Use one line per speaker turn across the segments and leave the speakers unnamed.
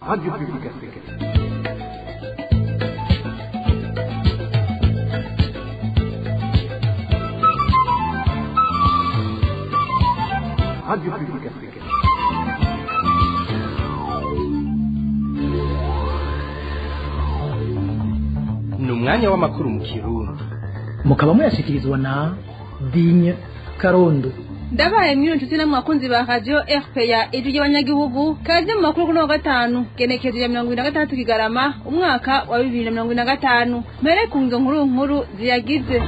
Radio Publique Africaine. Radio Publique Africaine.
Ni umwanya w'amakuru mu Kirundi.
Mukaba muyashyikirizwa na Digne Karondo.
Ndabaye mwiriwe nshuti namwe bakunzi ba Radio RPA, ijwi ry'abanyagihugu. Kaze mu makuru kuri wa gatanu, genekerezo ya 26 Kigarama, umwaka wa 2025. Mpere ku ngingo nkuru nkuru ziyagize.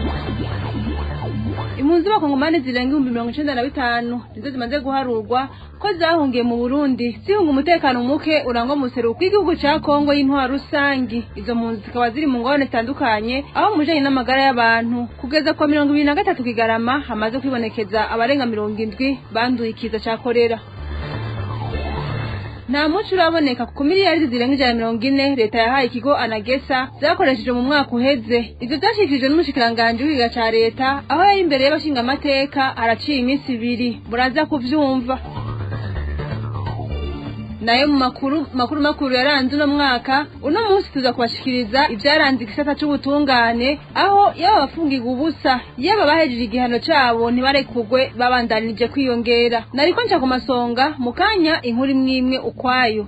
Impunzi z'abakongomani zirenga 95,000 nizo zimaze guharurwa ko zahungiye mu Burundi zihunga umutekano muke urangwa mu buseruko bw'igihugu ca Kongo y'intwaro rusangi. Izo mpunzi zikaba ziri mu ngorane zitandukanye, aho mu bijanye n'amagara y'abantu kugeza kwa 23 Kigarama hamaze kwibonekeza abarenga 70 banduye ikiza ca korera. Nta muco uraboneka ku miliyari zirenga 140 leta yahaye ikigo Anagesa zakoresheje mu mwaka uheze. Ivyo vyashikirijwe n'umushikiranganji w'ikiga ca leta aho yari imbere y'abashingamateka araciye iminsi 2. Muraza kuvyumva. Nayo mu makuru makuru makuru yaranze uno mwaka, uno munsi tuza kubashikiriza ivyaranze igisata c'ubutungane, aho yaba abafungirwa ubusa, yaba bahejeje igihano cabo ntibarekugwe, babandanije kwiyongera. Nariko nca ku masonga mu kanya, inkuru imwe imwe ukwayo.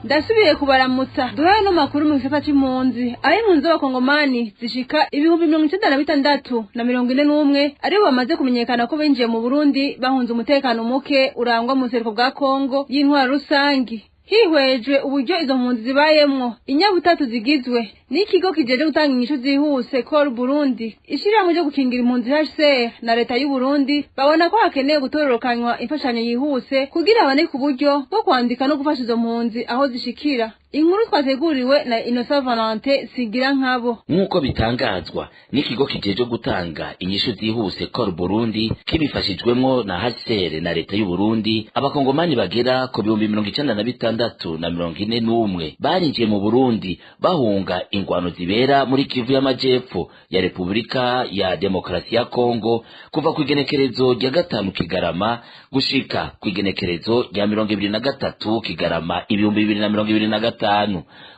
Ndasubiye kubaramutsa. Duhaye no makuru mu gisata c'impunzi, aho impunzi z'abakongomani zishika 96,041 aribo bamaze kumenyekana ko binjiye mu Burundi bahunze umutekano muke urangwa mu buseruko bwa Kongo y'intwaro rusangi. Hihwejwe uburyo izo mpunzi zibayemwo, inyabutatu zigizwe n'ikigo kijeje gutanga inyishu zihuse Call Burundi, ishirahamwe ryo gukingira impunzi HCR na leta y'u Burundi babona ko hakenewe gutororokanywa imfashanyo yihuse kugira haboneke uburyo bwo kwandika no gufasha izo mpunzi aho zishikira. Inkuru twateguriwe na Innocent Valentin Sigira nkabo.
Nk'uko bitangazwa n'ikigo kijeje gutanga inyishu zihuse Call Burundi kibifashijwemwo na HCR na leta y'u Burundi, abakongomani bagera ku 96,041 barinjiye mu Burundi bahunga ingwano zibera muri Kivu y'Amajepfo ya Repubulika ya Demokarasi ya Kongo kuva ku igenekerezo rya 5 Kigarama gushika ku igenekerezo rya 23 Kigarama 2025.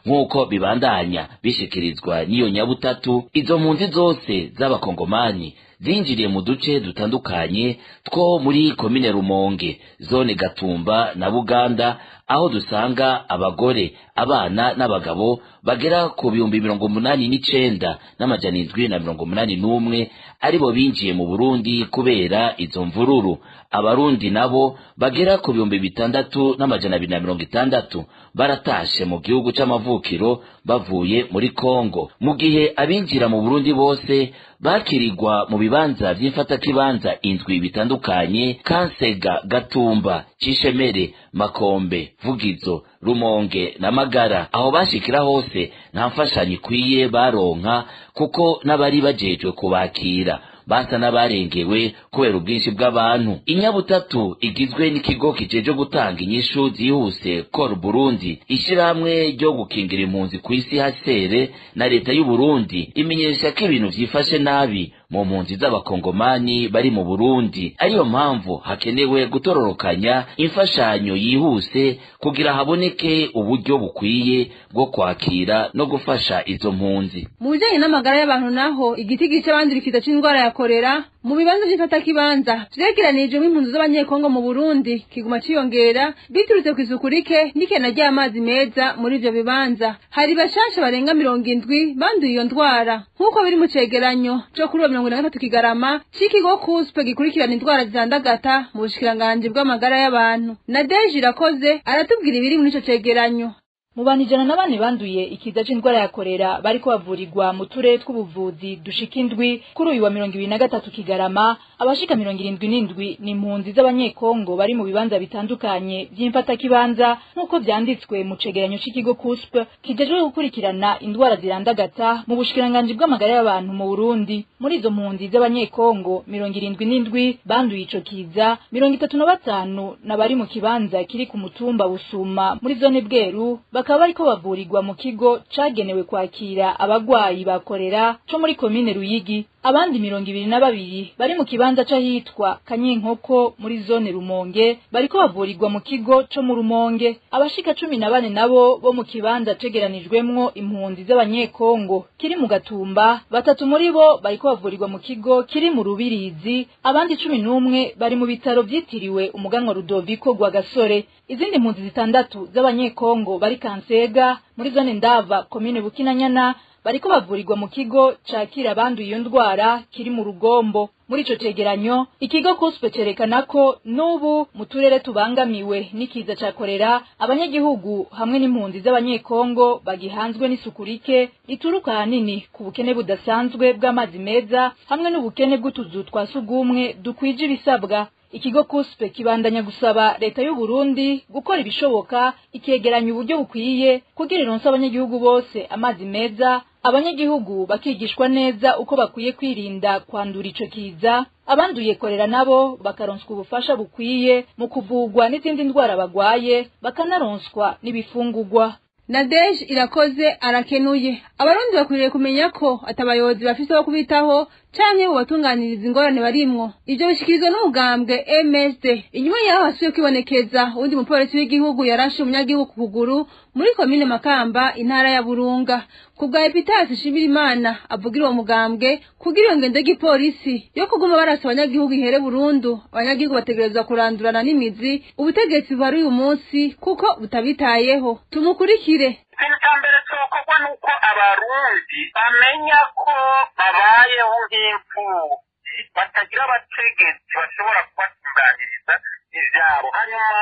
Nk'uko bibandanya bishikirizwa n'iyo nyabutatu, izo mpunzi zose z'abakongomani zinjiriye mu duce dutandukanye two muri komine Rumonge, zone Gatumba na Buganda, aho dusanga abagore, abana n'abagabo bagera ku 89,781 aribo binjiye mu Burundi kubera izo mvururu. Abarundi nabo bagera ku 6,260 baratashe mu gihugu c'amavukiro bavuye muri Kongo, mu gihe abinjira mu Burundi bose bakirirwa mu bibanza vy'imfatakibanza indwi bitandukanye: Kansega, Gatumba, Cishemere, Makombe, Vugizo, Rumonge na Magara. Aho bashikira hose nta mfashanyo ikwiye baronka, kuko n'abari bajejwe kubakira basa n'abarengewe kubera ubwinshi bw'abantu. Inyabutatu igizwe n'ikigo kijeje gutanga inyishu zihuse Call Burundi, ishirahamwe ryo gukingira impunzi ku isi HCR na leta y'u Burundi imenyesha ko ibintu vyifashe nabi mu mpunzi z'abakongomani bari mu Burundi, ariyo mpamvu hakenewe gutororokanya imfashanyo yihuse kugira haboneke uburyo bukwiye bwo kwakira no gufasha izo mpunzi.
Mu bijanye n'amagara y'abantu naho, igiti gica abandura ikiza c'indwara ya korera mu bibanza vy'imfatakibanza vyegeranijwemwo impunzi z'abanyekongo mu Burundi kiguma ciyongera biturutse kw'isuku rike n'ikena ry'amazi meza muri ivyo bibanza. Hari bashasha barenga 70 banduye iyo ndwara, nk'uko biri mu cegeranyo co kuri uwo 43 Kigarama c'ikigo KUSPE gikurikirana indwara zandagata mu bushikiranganji bw'amagara y'abantu. Na Deje Irakoze aratubwira ibiri muri ico cegeranyo.
Mu bantu 104 banduye ikiza c'indwara ya korera bariko bavurirwa mu turere tw'ubuvuzi dushika indwi kuri uyu wa 23 Kigarama, abashika 77 ni impunzi z'abanyekongo bari mu bibanza bitandukanye vy'imfatakibanza, nk'uko vyanditswe mu cegeranyo c'ikigo KUSP kijejwe gukurikirana indwara zirandagata mu bushikiranganji bw'amagara y'abantu mu Burundi. Muri izo mpunzi z'abanyekongo 77 banduye ico kiza, 35 n'abari mu kibanza kiri ku mutumba Busuma muri zone Bweru, bakaba bariko bavurirwa mu kigo cagenewe kwakira abagwayi bakorera co muri komine Ruyigi. Abandi 22 bari mu kibanza c'ahitwa Kanyinkoko muri zone Rumonge bariko bavurirwa mu kigo co mu Rumonge. Abashika 14 nabo bo mu kibanza cegeranijwemwo impunzi z'abanyekongo kiri mu Gatumba, 3 muri bo bariko bavurirwa mu kigo kiri mu Rubirizi, abandi 11 bari mu bitaro vyitiriwe umuganwa Rudoviko Rwagasore. Izindi mpunzi 6 z'abanyekongo bari Kansega muri zone Ndava komine Bukinanyana bariko bavurirwa mu kigo cakira abanduye iyo ndwara kiri mu Rugombo. Muri ico cegeranyo ikigo KUSPE cerekana ko n'ubu mu turere tubangamiwe n'ikiza ca korera abanyagihugu hamwe n'impunzi z'abanyekongo bagihanzwe n'isuku rike rituruka ahanini ku bukene budasanzwe bw'amazi meza hamwe n'ubukene bw'utuzu twa sugumwe dukwije ibisabwa. Ikigo KUSPE kibandanya gusaba leta y'u Burundi gukora ibishoboka ikegeranya uburyo bukwiye kugira ironse abanyagihugu bose amazi meza, abanyagihugu bakigishwa neza uko bakwiye kwirinda kwandura ico kiza, abanduye korera nabo bakaronswa ubufasha bukwiye mu kuvugwa n'izindi ndwara bagwaye, bakanaronswa n'ibifungurwa.
Nadege Irakoze arakenuye. Abarundi bakwiriye kumenya ko atabayobozi bafise bo kubitaho canke bubatunganiriza ingorane barimwo. Ivyo bishikirizwa n'umugambwe MSD. Inyuma yaho hasubiye kwibonekeza uwundi mupolisi w'igihugu yarashe umunyagihugu ku kuguru muri komine Makamba, intara ya Burunga. Ku bwa Epitasi Shimirimana avugira uwo mugambwe, kugira iyo ngendo y'igipolisi yo kuguma barasa abanyagihugu ihere burundu, abanyagihugu bategerezwa kurandurana n'imizi ubutegetsi buhari uyu munsi kuko butabitayeho. Tumukurikire.
Ikintu cya mbere cokorwa nuko abarundi bamenya ko babayeho nk'imfuvyi, batagira abategetsi bashobora kubatunganiriza ivyabo, hanyuma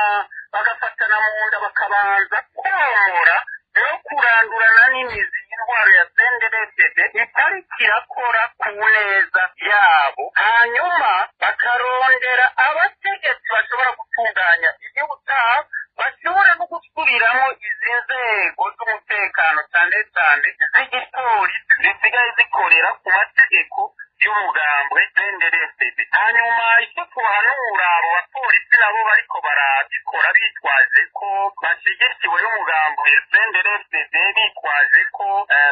bagafatana mu nda bakabanza komora no kurandurana n'imizi y'indwara ya CNDD-FDD itariko irakora ku neza yabo, hanyuma bakarondera abategetsi bashobora gutunganya igihugu cabo, bashobora no gusubiramo izi nzego z'umutekano cane cane z'igipolisi zisigaye zikorera ku mategeko y'umugambwe CNDD-FDD. Hanyuma icyo tubahanura abo bapolisi nabo bariko barabikora bitwaje ko bashigikiwe n'umugambwe CNDD-FDD, bitwaje ko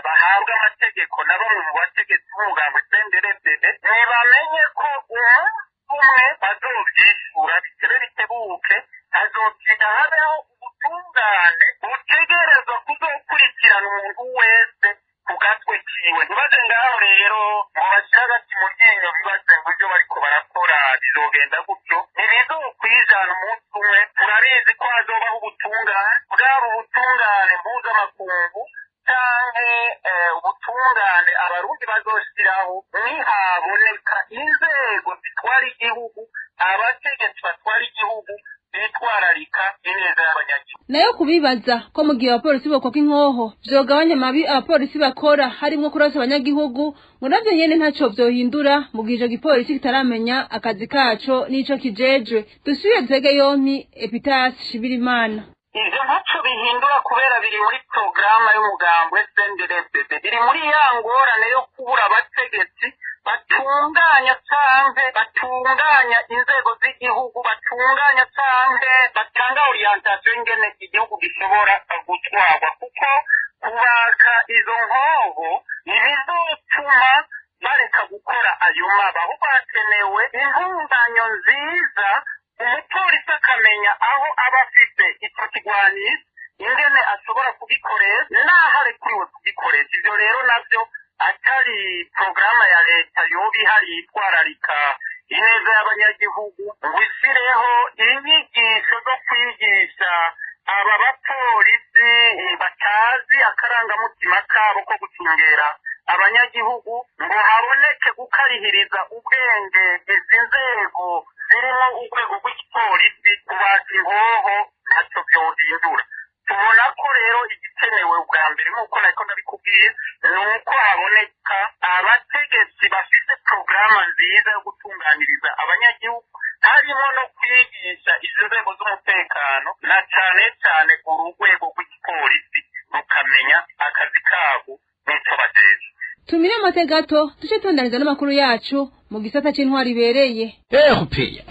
bahabwa amategeko na bamwe mu bategetsi b'umugambwe CNDD-FDD, ntibamenye ko umunsi umwe bazovyishura bitebe bitebuke, hazotinda habeho ubutungane butegerezwa kuzokurikirana umuntu wese ku gatwe kiwe. Ntibaze ngaho rero ngo bashire agati mu ryinyo bibaze ngo ivyo bariko barakora bizogenda gutyo, ntibizokwijana umunsi umwe. Turabizi ko hazobaho ubutungane, bwaba ubutungane mpuzamakungu canke ubutungane abarundi bazoshiraho nihaboneka inzego zitwara igihugu, abategetsi batwara igihugu bitwararika ineza y'abanyagihugu.
Nayo kubibaza ko mu gihe abapolisi bokoka inkoho vyogabanya amabi abapolisi bakora harimwo kurasa abanyagihugu, ngo navyo nyene ntaco vyohindura mu gihe ico gipolisi kitaramenya akazi kaco n'ico kijejwe. Dusubire dutege yompi Epitasi Shibirimana.
Ivyo ntaco bihindura kubera biri muri porogaramu y'umugambwe CNDD-FDD, biri muri ya ngorane yo kubura abategetsi batunganya canke batunganya inzego z'igihugu, batunganya canke batanga orientation ingene igihugu gishobora gutwarwa, kuko kubaka izo nkoho ntibizotuma bareka gukora ayo maba, ahubwo hakenewe intunganyo nziza, umupolisi akamenya aho aba afise ico kigwanisho, ingene ashobora kugikoresha n'aho arekuriwe kugikoresha. Ivyo rero navyo atari porogaramu ya leta yoba ihari yitwararika ineza y'abanyagihugu ngo ishireho inyigisho zo kwigisha aba bapolisi batazi akarangamutima kabo ko gucungera abanyagihugu, ngo haboneke gukarihiriza ubwenge izi nzego zirimo urwego rw'igipolisi, kubaka inkoho ntacyo vyohindura. Tubona ko rero igikenewe ubwa mbere nk'uko nariko ndabikubwiye ni uko haboneka abategetsi bafise porogaramu nziza yo gutunganiriza abanyagihugu, harimo no kwigisha izo nzego z'umutekano na cane cane uru rwego rw'igipolisi rukamenya akazi kabo n'ico bajejwe.
Tumire amate gato duce tubandaniza n'amakuru yacu mu gisata c'intwari ibereye.
RPA.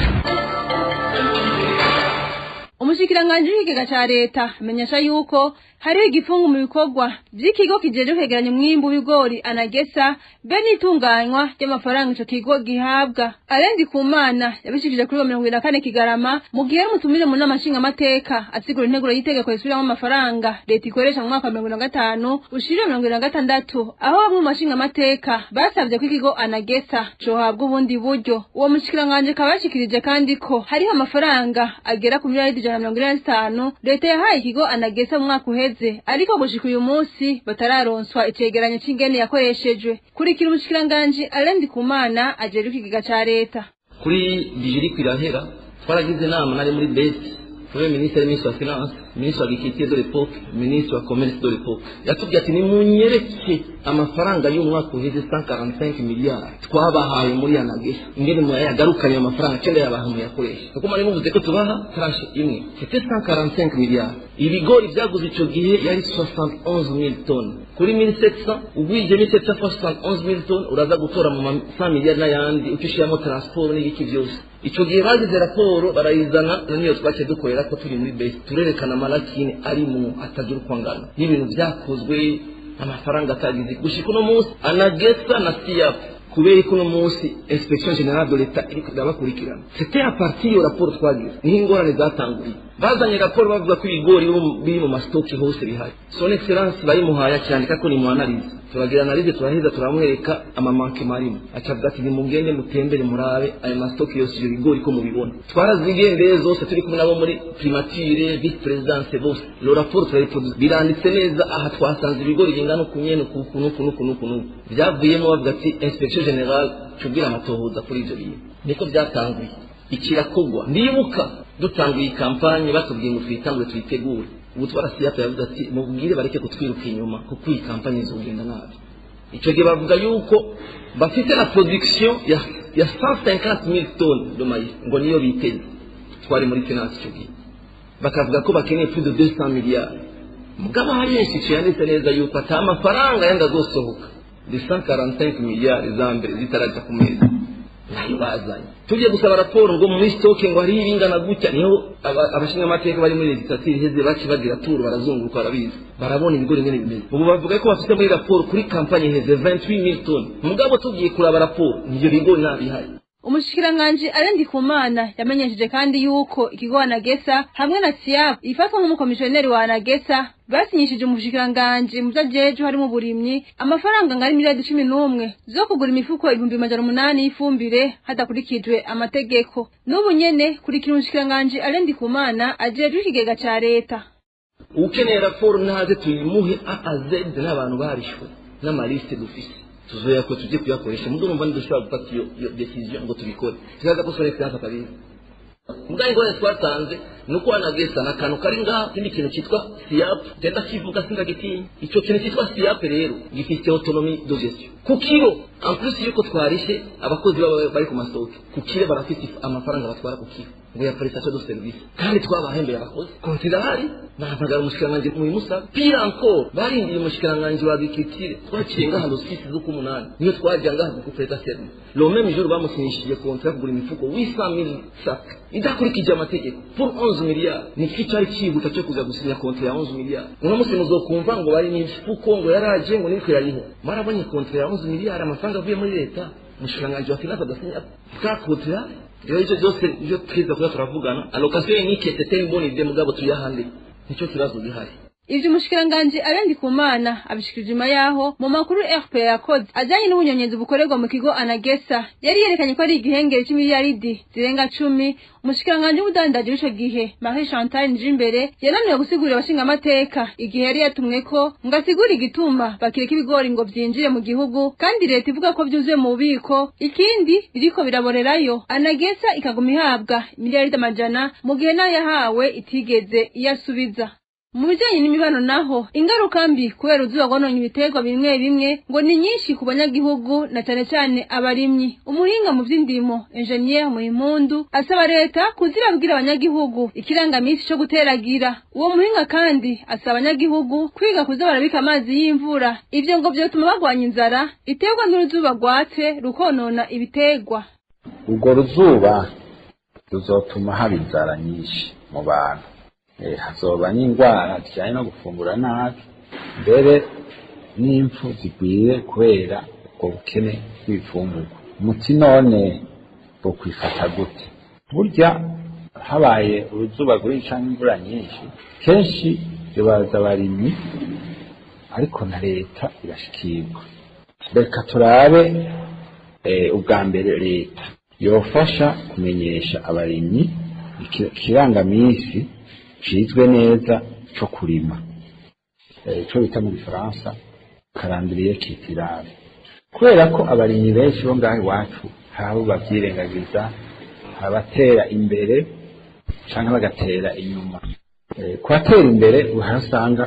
Umushikiranganji w'ikigega ca leta amenyesha yuko hariho igifungu mu bikorwa vy'ikigo kijejwe kwegeranya umwimbu w'ibigori Anagesa be n'itunganywa ry'amafaranga ico kigo gihabwa. Alain Ndikumana yabishikirije kuri 24 Kigarama mu gihe y'umutumire mu nama nshingamateka asigura integuro y'itegeko risubiramwo amafaranga leta ikoresha mu mwaka wa 2025 ushira 2026, aho bamwe mu bashingamateka basavye ko ikigo Anagesa cohabwa ubundi buryo. Uwo mushikiranganji akaba yashikirije kandi ko hariho amafaranga agera ku miliyaridi 145 leta yahaye ikigo Anagesa mu mwaka uheze, ariko gushika uyu munsi batararonswa icegeranyo c'ingene yakoreshejwe. Kurikira umushikiranganji Alain Ndikumana ajejwe ikigega ca leta.
Kuri bijiri kwirahera twaragize inama nari muri beti premier ministre, ministre wa finance, ministre wa agriculture de l'époque, ministre wa commerce de l'époque, yatubwiye ati nimunyereke amafaranga y'umwaka uheze 145 miliyari twabahaye muri Anagesa, ingene muyagarukanye amafaranga cyenda yabaha muyakoresha, kuko mwari muvuze ko tubaha tranche imwe. C'était 145 miliyari. Ibigori byaguze ico gihe yari 71000 tonnes kuri 1700, ugwije 1700 fois 71000 tonnes uraza gutora mu 100 miliyari n'ayandi ucishiyamo transport n'ibiki byose. Ico gihe bagize raporo barayizana, niyo twace dukorera ko turi muri base, turerekana amalakine arimo atagira uko angana n'ibintu byakozwe amafaranga atagize gushika uno munsi. Anagesa na Siap, kubera ko uno munsi inspection générale de l'État iriko irabakurikirana, c'était à partir iyo raporo twagize niho ingorane zatanguye. Bazanye raporo bavuga ko ibigori biri mu mastoki hose bihari. Son Excellence bayimuhaye acyandika ko ni mu analyse, turagira analyse turaheza turamwereka amamanke marimo, acavuga ati nimugende mutembere murabe ayo mastoki yose ivyo bigori ko mubibona. Twarazigendeye zose turi kumwe nabo muri primature, vice présidence bose. Le rapport turayiproduce biranditse neza, aha twasanze ibigori bingana uku nyene uku uku nuku nuku nuku nuku. Byavuyemo bavuga ati inspection générale tubwira amatohoza kuri ivyo bintu. Niko byatanguye ikirakogwa. Ndibuka dutanguye kampanye batubwiye ngo twitangure tuyitegure, ubu twarasiyapa yavuze ati mubwire bareke kutwiruka inyuma kuko iyi kampanye izogenda nabi. Ico gihe bavuga yuko bafite la production ya 150 000 tonnes de maïs ngo niyo biteze. Twari muri finance ico gihe, bakavuga ko bakeneye plus de 200 milliards, mugabo hari institut yanditse neza yuko ata amafaranga yandi azosohoka de 145 milliards za mbere zitaraja ku meza nayo bazanye. Tugiye gusaba raporo ngo muri stock ngo hariho ibingana gutya, niho abashingamateka bari muri legislative iheze baci bagira tour barazunguruka, barabizi, barabona ibigori ingene bimeze. Ubu bavuga ko bafite muri raporo kuri kampanye iheze 28000 tonnes, mugabo tugiye kuraba raporo nivyo bigori ntabihari.
Umushikiranganji Alain Ndikumana yamenyesheje kandi yuko ikigo Anagesa hamwe na Siap ifatwa nk'umukomisiyoneri wa Anagesa basinyishije umushikiranganji mu vyajejwe harimo uburimyi amafaranga angana miliyari 11 zo kugura imifuko 800,000 y'ifumbire hadakurikijwe amategeko. N'ubu nyene kurikira umushikiranganji Alain Ndikumana ajejwe ikigega ca leta.
Ukeneye raporo naze tuyimuhe A à Z n'abantu barishwe n'amaliste dufise, tuzoya ko tujye kuyakoresha. Mugo numva ntidushobora gufata iyo décision ngo tubikore tukaza ko son Excellence atabizi. Mugabo ingorane twasanze ni uko Anagesa na akantu kari ngaha, ikindi kintu cyitwa Siap genda kivuga sindagitinya. Ico kintu cyitwa Siap rero gifite autonomie de gestion ku kilo, en plus yuko twarishe abakozi baba bari ku mastoki ku kilo, barafite amafaranga batwara ku kilo ngo ya prestation de service, kandi twabahembeye abakozi konti irahari. Bahamagara umushikiranganji muyimusaba. Pire encore, barindiriye umushikiranganji wa agriculture, twaciye ngaha le 6 z'ukumunani niyo twajya ngaha gupreta service. Le même jour bamusinyishije contrat kugura imifuko 800 000 sacs idakurikije amategeko pour 11 milliards. Ni cyari cyihuta cyo kuza gusinya contrat ya 11 milliards? Uno munsi muzokumva ngo bari imifuko ngo yaraje ngo niko yariho. Marabonye contrat ya 11 milliards, amafaranga avuye muri leta, umushikiranganji wa finance adasinya bwa contrat. Rero ivyo byose nivyo twiza kuza turavugana. Allocation unique, c'était une bonne idée, mugabo tuyahande nicyo kibazo gihari.
Ivyo umushikiranganji Alain Ndikumana abishikirije nyuma yaho mu makuru RPA yakoze ajanye n'ubunyonyezi bukorerwa mu kigo Anagesa yari yerekanye ko ari igihengeri c'imiliyaridi zirenga 10. Umushikiranganji w'ubudandaji w'ico gihe Marie Chantal Nijimbere yananiwe gusigurira abashingamateka igihe yari yatumweko ngo asigure igituma bakireka ibigori ngo vyinjire mu gihugu kandi leta ivuga ko vyuzuye mu bubiko, ikindi biriko biraborerayo, Anagesa ikaguma ihabwa imiliyaridi amajana mu gihe nayo yahawe itigeze iyasubiza. Mu bijanye n'imibano naho, ingaruka mbi kubera uzuba rwononye ibiterwa bimwe bimwe ngo ni nyinshi ku banyagihugu na cane cane abarimyi. Umuhinga mu vy'indimo Engineer Muhimpundu asaba leta kuzirabwira abanyagihugu ikirangamisi co guteragira. Uwo muhinga kandi asaba abanyagihugu kwiga kuza barabika amazi y'imvura, ivyo ngo vyotuma bagwanya inzara iterwa n'uruzuba rwatse rukonona ibiterwa.
Urwo ruzuba ruzotuma haba inzara nyinshi mu bantu. Hazoba n'indwara zijyanye no gufungura nabi, mbere n'impfu zigwire kubera ubwo bukene bw'ibifungurwa. Umuti none bwo kwifata gute? Burya habaye uruzuba rwinshi canke imvura nyinshi, kenshi bibaza abarimyi, ariko na leta irashikirwa. Reka turabe ubwa mbere leta yofasha kumenyesha abarimyi ikirangaminsi cizwe neza co kurima, ico bita mu gifaransa calendrier cultural, kubera ko abarimyi benshi bo ngaho iwacu hari abo bavyirengagiza, abatera imbere canke bagatera inyuma. Kubatera imbere uhasanga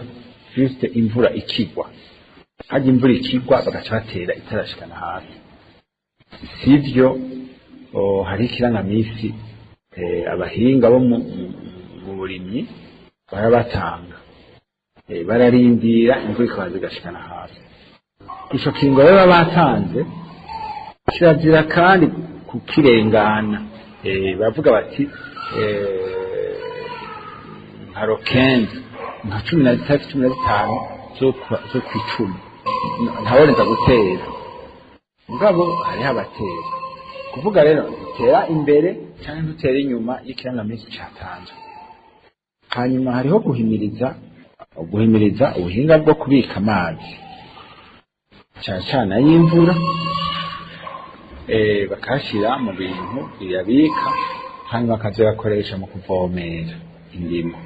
juste imvura ikigwa, harya imvura ikigwa bagaca batera itarashikana hasi, sivyo? Hari ikirangamisi abahinga bo mu burimyi barabatanga, bararindira imvura ikabanza igashikana hasi. Ico kiringo rero batanze kirazira kandi kukirengana. Bavuga bati nka rokenze nka 13, 15 zo kw'icumi ntaworenza gutera, mugabo hariho abatera. Kuvuga rero dutera imbere canke dutera inyuma y'ikirangaminsi catanzwe. Hanyuma hariho guhimiriza ubuhinga bwo kubika amazi cane cane ay'imvura, bakayashira mu bintu biyabika, hanyuma bakazoyakoresha mu kuvomera indimo.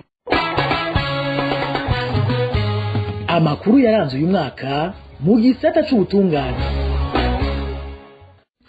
Amakuru yaranze uyu mwaka mu gisata c'ubutungane.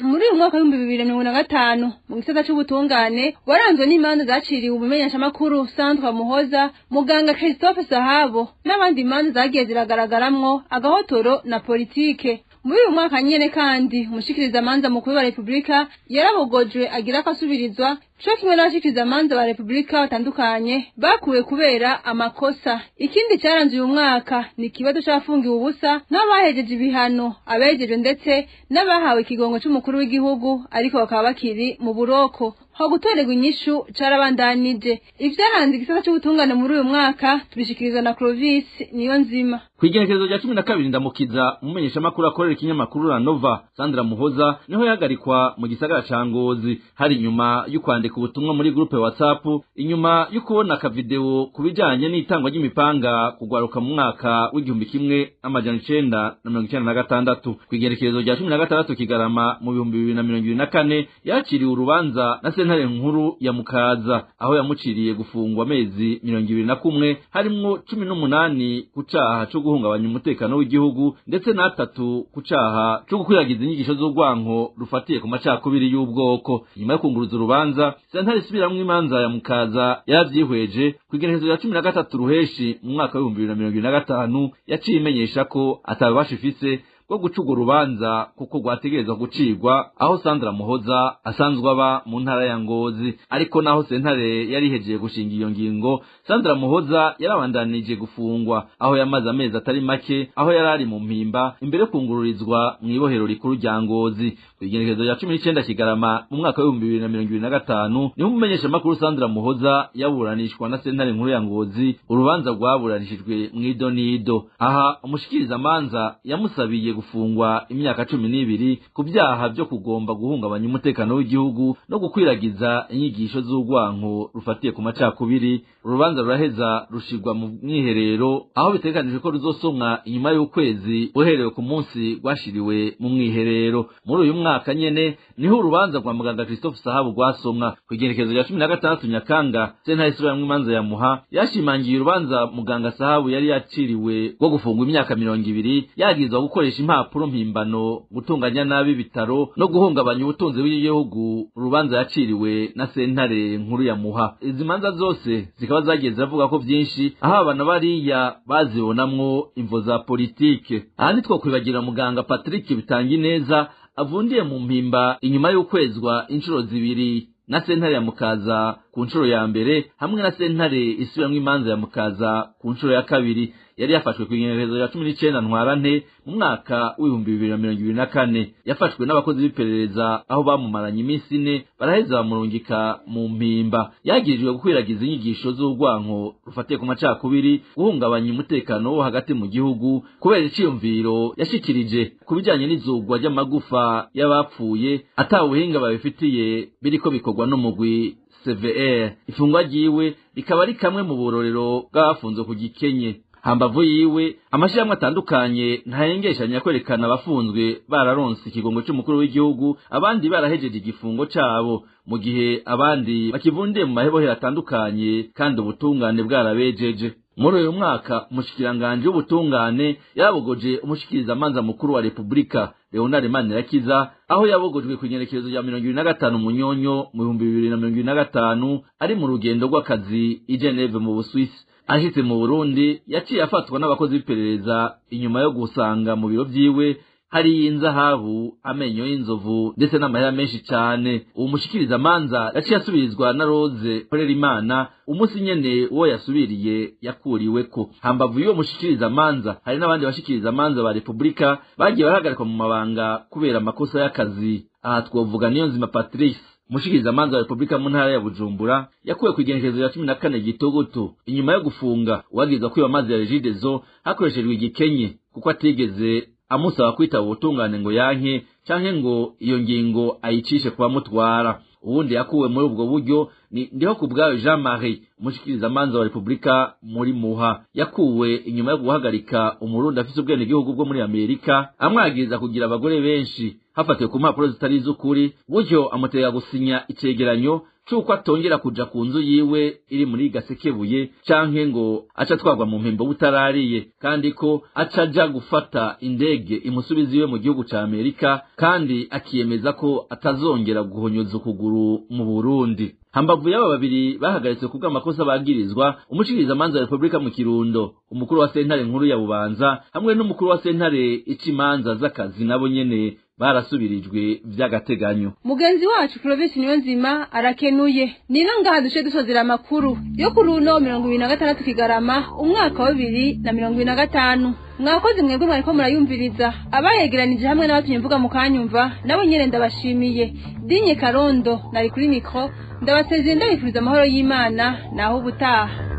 Muri uyu mwaka w'2025 mu gisata c'ubutungane waranzwe n'imanza zaciriwe umumenyeshamakuru Sandra Muhoza, muganga Christophe Sahabo n'abandi. Imanza zagiye ziragaragaramwo agahotoro na politike. Muri uyu mwaka nyene kandi umushikirizamanza mukuru wa Republika yarabogojwe agira ko asubirizwa, co kimwe n'abashikirizamanza ba Republika batandukanye bakuwe kubera amakosa. Ikindi cyaranze uyu mwaka ni ikibazo c'abafungiwe ubusa n'abahejeje ibihano, abejejwe ndetse n'abahawe ikigongo c'umukuru w'igihugu ariko bakaba bakiri mu buroko. Ho gutorerwa inyishu carabandanije. Ivyaranze igisata c'ubutungane muri uyu mwaka tubishikirizwa na Clovis Niyonzima.
Kw'igenekerezo rya 12 Ndamukiza, umumenyeshamakuru akorera ikinyamakuru La Nova Sandra Muhoza niho yahagarikwa mu gisagara ca Ngozi. Hari inyuma yo kwandika ubutumwa muri groupe WhatsApp, inyuma yo kubona akavideo ku bijanye n'itangwa ry'imipanga kugwaruka mu mwaka w'1996. Kw'igenekerezo rya 16 Kigarama mu 2024 yakiriwe urubanza na sentare nkuru ya Mukaza, aho yamuciriye gufungwa amezi 21, harimwo 18 ku caha co guhungabanya umutekano w'igihugu, ndetse n'atatu ku caha co gukwiragiza inyigisho z'urwanko rufatiye ku macakubiri y'ubwoko. Nyuma yo kunguruza urubanza, sentare isubiramwo imanza ya Mukaza yaravyihweje. Kw'igenekerezo rya 13 Ruheshi mu mwaka w'2025 yaciye imenyesha ko atabubasha ifise bwo guca urwo rubanza, kuko rwategerezwa gucirwa aho Sandra Muhoza asanzwe aba mu ntara ya Ngozi. Ariko naho sentare yari ihejeje gushinga iyo ngingo, Sandra Muhoza yarabandanije gufungwa, aho yamaze amezi atari make aho yari ari mu mpimba imbere yo kungururizwa mu ibohero rikuru rya Ngozi. Kw'igenekerezo rya 19 Kigarama mu mwaka w'2025 niho umumenyeshamakuru Sandra Muhoza yaburanishwa na sentare nkuru ya Ngozi. Urubanza rwaburanishijwe mw'idonido. Aha umushikirizamanza yamusabiye gufungwa imyaka 12 ku byaha byo kugomba guhungabanya umutekano w'igihugu no gukwiragiza inyigisho z'urwanko rufatiye ku macakubiri. Urubanza ruraheza rushirwa mu mwiherero, aho bitegekanijwe ko ruzosomwa inyuma y'ukwezi uherewe ku munsi rwashiriwe mu mwiherero. Muri uyu mwaka nyene niho urubanza rwa muganga Christophe Sahabu rwasomwa. Kw'igenekerezo rya 16 Nyakanga, sentare isubiramwo imanza ya Muha yashimangiye urubanza muganga Sahabu yari yaciriwe rwo gufungwa imyaka 20, yagirizwa gukoresha impapuro mpimbano, gutunganya nabi ibitaro no guhungabanya ubutunzi bw'igihugu. Urubanza yaciriwe na sentare nkuru ya Muha. Izi manza zose zikaba zagiye ziravuga ko byinshi, aho abana bariya bazibonamwo imvo za politike. Aha ntitwokwibagira muganga Patrick Bitangineza avundiye mu mpimba inyuma y'ukwezwa inshuro zibiri na sentare ya Mukaza ku nshuro ya mbere hamwe na sentare isubiramwo imanza ya Mukaza ku nshuro ya kabiri. Yari yafashwe ku igenekerezo rya 19 Ntwarante mu mwaka w'2024. Yafashwe n'abakozi b'iperereza aho bamumaranye iminsi 4, baraheza bamurungika mu Mpimba. Yagirijwe gukwiragiza inyigisho z'urwanko rufatiye ku macakubiri, guhungabanya umutekano wo hagati mu gihugu kubera iciyumviro yashikirije ku bijanye n'izugwa ry'amagufa y'abapfuye ata buhinga babifitiye biriko bikorwa n'umugwi CVR. Ifungwa ryiwe rikaba ari kamwe mu burorero bw'abafunzwe ku gikenye. Hambavu yiwe, amashirahamwe atandukanye ntayengeshanya kwerekana abafunzwe bararonse ikigongo c'umukuru w'igihugu, abandi barahejeje igifungo cabo, mu gihe abandi bakivundiye mu mahebohero atandukanye kandi ubutungane bwarabejeje. Muri uyu mwaka umushikiranganje w'ubutungane yabogoje umushikirizamanza mukuru wa Republika Leonard Manirakiza, aho yabogojwe ku igenekerezo rya 25 Munyonyo mu 2025 ari mu rugendo rw'akazi i Geneve mu Busuwisi. Ashitse mu Burundi yaciye afatwa n'abakozi b'iperereza inyuma yo gusanga mu biro vyiwe hari inzahabu, amenyo y'inzovu ndetse n'amahera menshi cyane. Uwo mushikirizamanza yaciye asubirizwa na Rose Imana umunsi nyene uwo yasubiriye yakuriweko. Hambavu y'uwo mushikirizamanza hari n'abandi bashikirizamanza ba Republika bagiye barahagarikwa mu mabanga kubera amakosa y'akazi. Aha twovuga Niyonzima Patrice, umushikirizamanza wa Republika mu ntara ya Bujumbura, yakuwe ku igenekerezo rya 14 Gitogoto inyuma yo gufunga uwagizwe kwiba amazi ya Regideso hakoreshejwe igikenye, kuko atigeze amusaba kwitaba ubutungane ngo yanke canke ngo iyo ngingo ayicishe kuba mutwara. Uwundi yakuwe muri ubwo buryo ni Ndiho Kubwayo Jean Marie, umushikirizamanza wa Republika muri Muha, yakuwe inyuma yo guhagarika umurundi afise ubwenegihugu bwo muri Amerika amwagiriza kugira abagore benshi hafatiwe ku mpapuro zitari iz'ukuri, gutyo amutega gusinya icegeranyo c'uko atongera kuja ku nzu yiwe iri muri Gasekebuye canke ngo aca atwarwa mu Mpimbo butarariye, kandi ko aca aja gufata indege imusubiza iwe mu gihugu ca Amerika, kandi akiyemeza ko atazongera guhonyoza ukuguru mu Burundi. Hambavu y'aba babiri bahagaritswe kubw'amakosa bagirizwa, umushikirizamanza wa Republika mu Kirundo, umukuru wa sentare nkuru ya Bubanza hamwe n'umukuru wa sentare ica imanza z'akazi nabo nyene barasubirijwe vy'agateganyo.
Mugenzi wacu Province Niyonzima arakenuye. Nino ngaha duce dusozera amakuru yo kuri uno 26 Kigarama umwaka wa 2025. Mwakoze mwebwe mwariko murayumviriza, abayegeranije hamwe n'abatumye mvuga mukanyumva nabo nyene ndabashimiye. Dinye Karondo nari kuri micro, ndabasezeye ndabifuriza amahoro y'Imana naho ubutaha.